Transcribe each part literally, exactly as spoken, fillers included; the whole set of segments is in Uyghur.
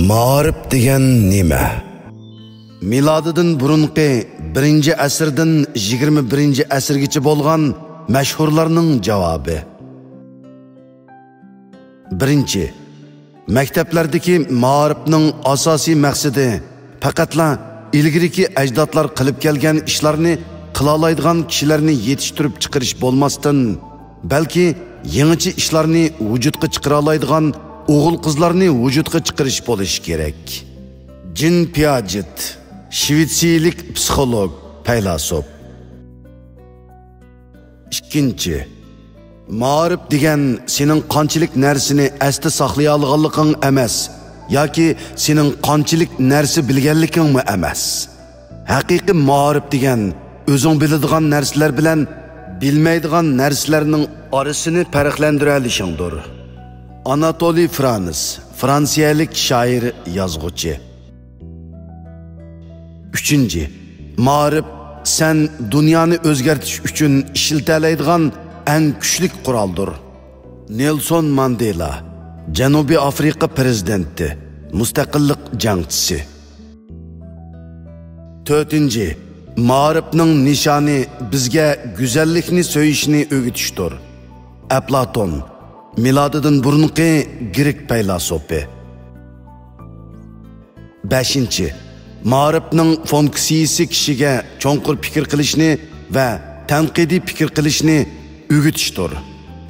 مائارىپ دېگەن نېمە؟ مىلادىدىن بۇرۇنقى بىرىنچى ئەسىردىن يىگىرمە بىرىنچى ئەسىرگىچە بولغان مەشھۇرلارنىڭ جاۋابى. بىرىنچى، مەكتەپلەردىكى مائارىپنىڭ ئاساسىي مەقسىتى پەقەتلا ئىلگىرىكى ئەجدادلار قىلىپ كەلگەن ئىشلارنى قىلالايدىغان كىشىلەرنى يېتىشتۈرۈپ چىقىرىش بولماستىن، بەلكى يېڭىچە ئىشلارنى ۋۇجۇدقا چىقىرالايدىغان ئوغۇل-قىزلارنى ۋۇجۇدقا چىقىرىش بولۇشى كېرەك. جىن پىئاجېت، شىۋېتسىيىلىك پسىخولوگ، پەيلاسوپ. ئىككىنچى، مائارىپ دېگەن سېنىڭ قانچىلىك نەرسىنى ئەستە ساقلىيالىغانلىقىڭ ئەمەس، ياكى سېنىڭ قانچىلىك نەرسە بىلگەنلىكىڭمۇ ئەمەس. ھەقىقىي مائارىپ دېگەن ئۆزۈڭ بىلىدىغان نەرسىلەر بىلەن بىلمەيدىغان نەرسىلەرنىڭ ئارىسىنى پەرقلەندۈرەلىشىڭدۇر. ئاناتولىي فرانس، فرانسىيەلىك شائىر، يازغۇچى. ئۈچىنچى، مائارىپ سەن دۇنيانى ئۆزگەرتىش ئۈچۈن ئىشلىتەلەيدىغان ئەڭ كۈچلۈك قورالدۇر. نېلسون ماندېلا، جەنۇبىي ئافرىقا پىرېزىدېنتى، مۇستەقىللىق جەڭچىسى. تۆتىنچى، مائارىپنىڭ نىشانى بىزگە گۈزەللىكنى سۆيۈشنى ئۆگىتىشتۇر. ئەپلاتون، مىلادىدىن بۇرۇنقى گرېك پەيلاسوپى. بەشىنچى، مائارىپنىڭ فۇنكسىيىسى كىشىگە چوڭقۇر پىكىر قىلىشنى ۋە تەنقىدىي پىكىر قىلىشنى ئۆگىتىشتۇر.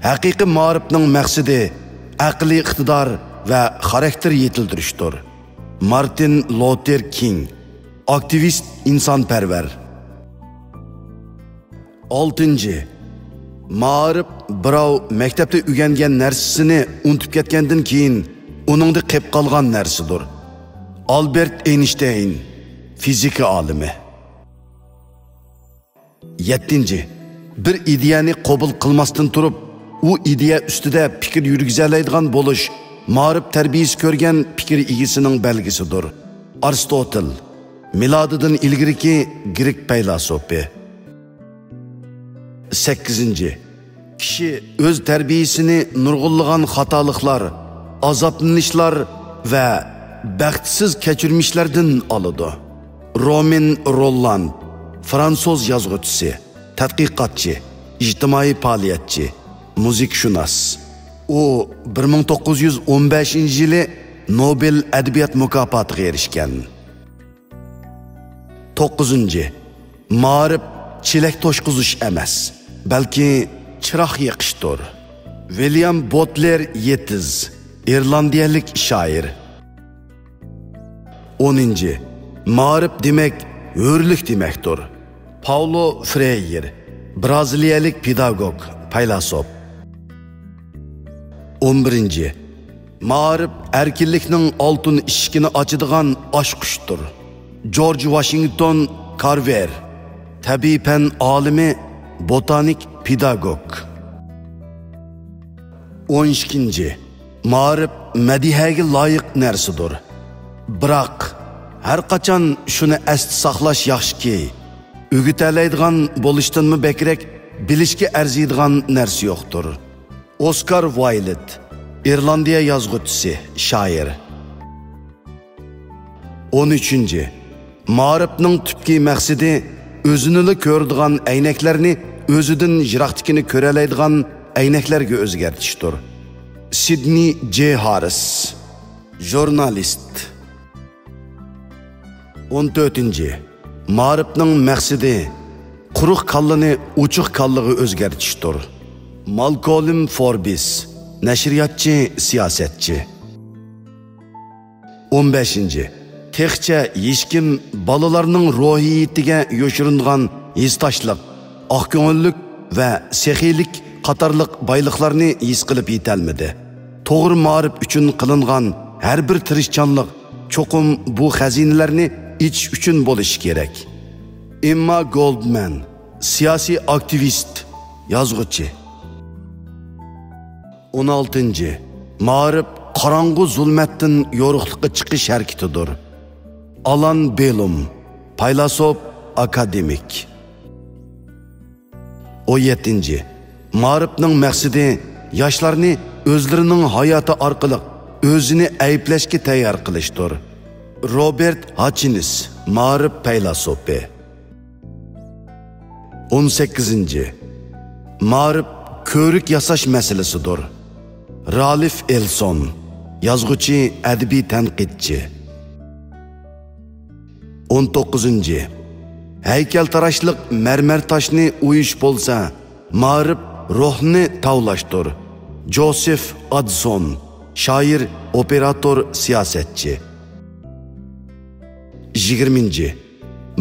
ھەقىقىي مائارىپنىڭ مەقسىتى ئەقلىي ئىقتىدار ۋە خاراكتېر يېتىلدۈرۈشتۇر. مارتىن لوتېر كىڭ، ئاكتىۋىست، ئىنسانپەرۋەر. ئالتىنچى، مائارىپ بىراۋ مەكتەپتە ئۆگەنگەن نەرسىسىنى ئۇنتۇپ كەتكەندىن كېيىن ئۇنىڭدا قېپ قالغان نەرسىدۇر. ئالبېرت ئېينشتەين، فىزىكا ئالىمى. يەتتىنچى، بىر ئىدىيەنى قوبۇل قىلماستىن تۇرۇپ، ئۇ ئىدىيە ئۈستىدە پىكىر يۈرگۈزەلەيدىغان بولۇش مائارىپ تەربىيىسى كۆرگەن پىكىر ئىگىسىنىڭ بەلگىسىدۇر. ئارستوتىل، مىلادىدىن ئىلگىرىكى گرېك پەيلاسوپى. سەككىزىنچى، كىشى ئۆز تەربىيىسىنى نۇرغۇنلىغان خاتالىقلار، ئازابلىنىشلار ۋە بەختسىز كەچۈرمىشلەردىن ئالىدۇ. رومىن روللاند، فرانسۇز يازغۇچىسى، تەتقىقاتچى، ئىجتىمائىي پائالىيەتچى، مۇزىكىشۇناس. ئۇ بىر مىڭ توققۇز يۈز ئون بەشىنچى يىلى نوبېل ئەدەبىيات مۇكاپاتىغا ئېرىشكەن. توققۇزىنچى، مائارىپ چېلەك توشقۇزۇش ئەمەس، بەلكى چىراغ يېقىشتۇر. ۋىليام بوتلېر يېتىز، ئىرلاندىيەلىك شائىر. ئونىنچى، مائارىپ دېمەك ھۆرلۈك دېمەكتۇر. پاولو فرېيېر، برازىلىيەلىك پېداگوگ، پەيلاسوپ. ئون بىرىنچى، مائارىپ ئەركىنلىكنىڭ ئالتۇن ئىشىكىنى ئاچىدىغان ئاچقۇچتۇر. جورج ۋاشىنگتون كارۋېر، تەبىئىي پەن ئالىمى، بوتانىك پېداگوگ. ئون ئىككىنچى، مائارىپ مەدھىيەگە لايىق نەرسىدۇر. بىراق، ھەر قاچان شۇنى ئەستە ساقلاش ياخشىكى، ئۆگىتەلەيدىغان بولۇشتىنمۇ بەكرەك بىلىشكە ئەرزىيدىغان نەرسە يوقتۇر. ئوسكار ۋايلېت، ئىرلاندىيە يازغۇچىسى، شائىر. ئون ئۈچىنچى، مائارىپنىڭ تۈپكى مەقسىتى ئۆزىنىلا كۆرىدىغان ئەينەكلەرنى ئۆزىدىن يىراقتىكىنى كۆرەلەيدىغان ئەينەكلەرگە ئۆزگەرتىشتۇر. سىدنىي جې ھاررىس، ژۇرنالىست. ئون تۆتىنچى، مائارىپنىڭ مەقسىتى قۇرۇق كاللىنى ئوچۇق كاللىغا ئۆزگەرتىشتۇر. مالكولم فوربىس، نەشرىياتچى، سىياسەتچى. ئون بەشىنچى، تېخىچە ھېچكىم بالىلارنىڭ روھىيىتىگە يوشۇرۇنغان ھېسداشلىق، ئاق كۆڭۈللۈك ۋە سېخىيلىك قاتارلىق بايلىقلارنى ھېس قىلىپ يېتەلمىدى. توغرا مائارىپ ئۈچۈن قىلىنغان ھەر بىر تىرىشچانلىق چوقۇم بۇ خەزىنىلەرنى ئېچىش ئۈچۈن بولۇشى كېرەك. ئېمما گولدمەن، سىياسىي ئاكتىۋىست، يازغۇچى. ئون ئالتىنچى، مائارىپ قاراڭغۇ زۇلمەتتىن يورۇقلۇققا چىقىش ھەرىكىتىدۇر. ئالان بېلۇم، پەيلاسوپ، ئاكادېمىك. ئون يەتتىنچى، مائارىپنىڭ مەقسىتى ياشلارنى ئۆزلىرىنىڭ ھاياتى ئارقىلىق ئۆزىنى ئەيىبلەشكە تەييار قىلىشتۇر. روبېرت ھاچىنىس، مائارىپ پەيلاسوپى. ئون سەككىزىنچى، مائارىپ كۆۋرۈك ياساش مەسىلىسىدۇر. رالىف ئېلسون، يازغۇچى، ئەدەبىي تەنقىدچى. ئون توققۇزىنچى، ھەيكەلتىراشلىق مەرمەر تاشنى ئويۇش بولسا، مائارىپ روھنى تاۋلاشتۇر. جوسېف ئادسون، شائىر، ئوپېراتور، سىياسەتچى. يىگىرمىنچى،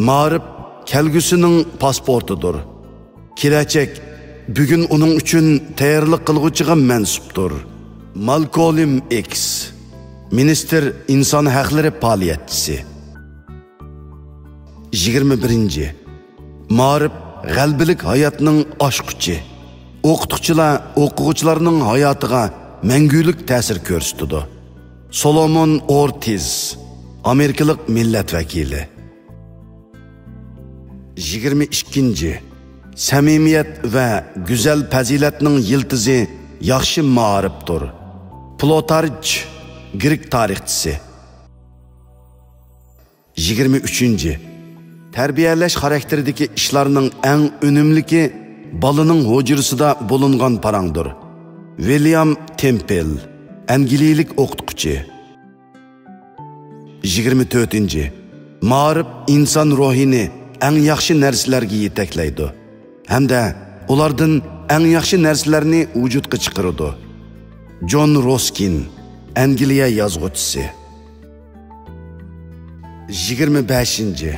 مائارىپ كەلگۈسىنىڭ پاسپورتىدۇر. كېلەچەك بۈگۈن ئۇنىڭ ئۈچۈن تەييارلىق قىلغۇچىغا مەنسۇپتۇر. مالكولم ئىكس، مىنىستىر، ئىنسان ھەقلىرى پائالىيەتچىسى. يىگىرمە بىرىنچى، مائارىپ غەلىبىلىك ھاياتنىڭ ئاچقۇچى. ئوقۇتقۇچىلار ئوقۇغۇچىلارنىڭ ھاياتىغا مەڭگۈلۈك تەسىر كۆرسىتىدۇ. سولومون ئورتىز، ئامېرىكىلىق مىللەت ۋەكىلى. يىگىرمە ئىككىنچى، سەمىمىيەت ۋە گۈزەل پەزىلەتنىڭ يىلتىزى ياخشى مائارىپتۇر. پلۇتارچ، گرېك تارىخچىسى. يىگىرمە ئۈچىنچى، تەربىيەلەش خاراكتېرىدىكى ئىشلارنىڭ ئەڭ ئۈنۈملۈكى بالىنىڭ ھۇجرىسىدا بولۇنغان پاراڭدۇر. ۋىليام تېمپل، ئەنگلىيەلىك ئوقۇتقۇچى. يىگىرمە تۆتىنچى، مائارىپ ئىنسان روھىنى ئەڭ ياخشى نەرسىلەرگە يېتەكلەيدۇ ھەمدە ئۇلاردىن ئەڭ ياخشى نەرسىلەرنى ۋۇجۇدقا چىقىرىدۇ. جون روسكىن، ئەنگلىيە يازغۇچىسى. يىگىرمە بەشىنچى،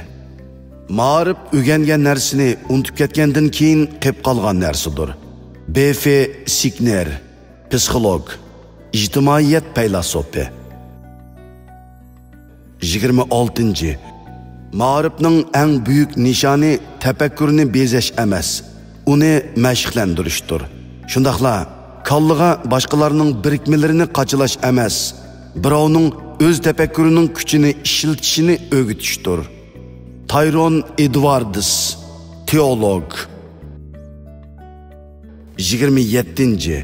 مائارىپ ئۆگەنگەن نەرسىنى ئۇنتۇپ كەتكەندىن كېيىن قېپ قالغان نەرسىدۇر. بېفى سىكنېر، پسىخولوگ، ئىجتىمائىيەت پەيلاسوپى. يىگىرمە ئالتىنچى، مائارىپنىڭ ئەڭ بۈيۈك نىشانى تەپەككۇرنى بېزەش ئەمەس، ئۇنى مەشىقلەندۈرۈشتۇر. شۇنداقلا كاللىغا باشقىلارنىڭ بىرىكمىلىرىنى قاچىلاش ئەمەس، بىراۋنىڭ ئۆز تەپەككۇرىنىڭ كۈچىنى ئىشلىتىشىنى ئۆگىتىشتۇر. تايرون ئېدۋاردس، تېئولوگ. يىگىرمە يەتتىنچى،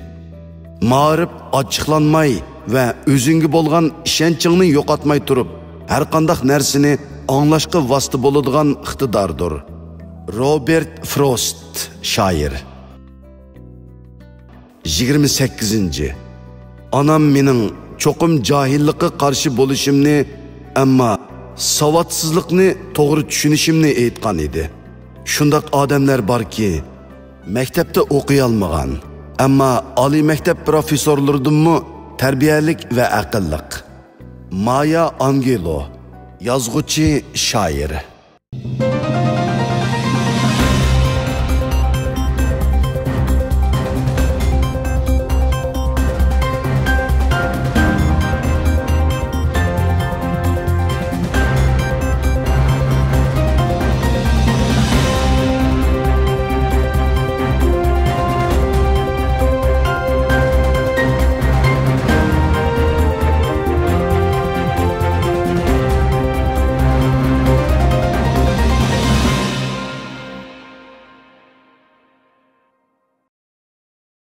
مائارىپ ئاچچىقلانماي ۋە ئۆزۈڭگە بولغان ئىشەنچىڭنى يوقاتماي تۇرۇپ، ھەرقانداق نەرسىنى ئاڭلاشقا ۋاسىتە بولىدىغان ئىقتىداردۇر. روبېرت فروست، شائىر. يىگىرمە سەككىزىنچى، ئانام مېنىڭ چوقۇم جاھىللىققا قارشى بولۇشۇمنى، ئەمما ساۋاتسىزلىقنى توغرا چۈشىنىشىمنى ئېيتقان ئىدى. شۇنداق ئادەملەر باركى، مەكتەپتە ئوقۇيالمىغان، ئەمما ئالىي مەكتەپ پروفېسسورلىرىدىنمۇ تەربىيەلىك ۋە ئەقىللىق. مايا ئانگېلو، يازغۇچى، شائىر.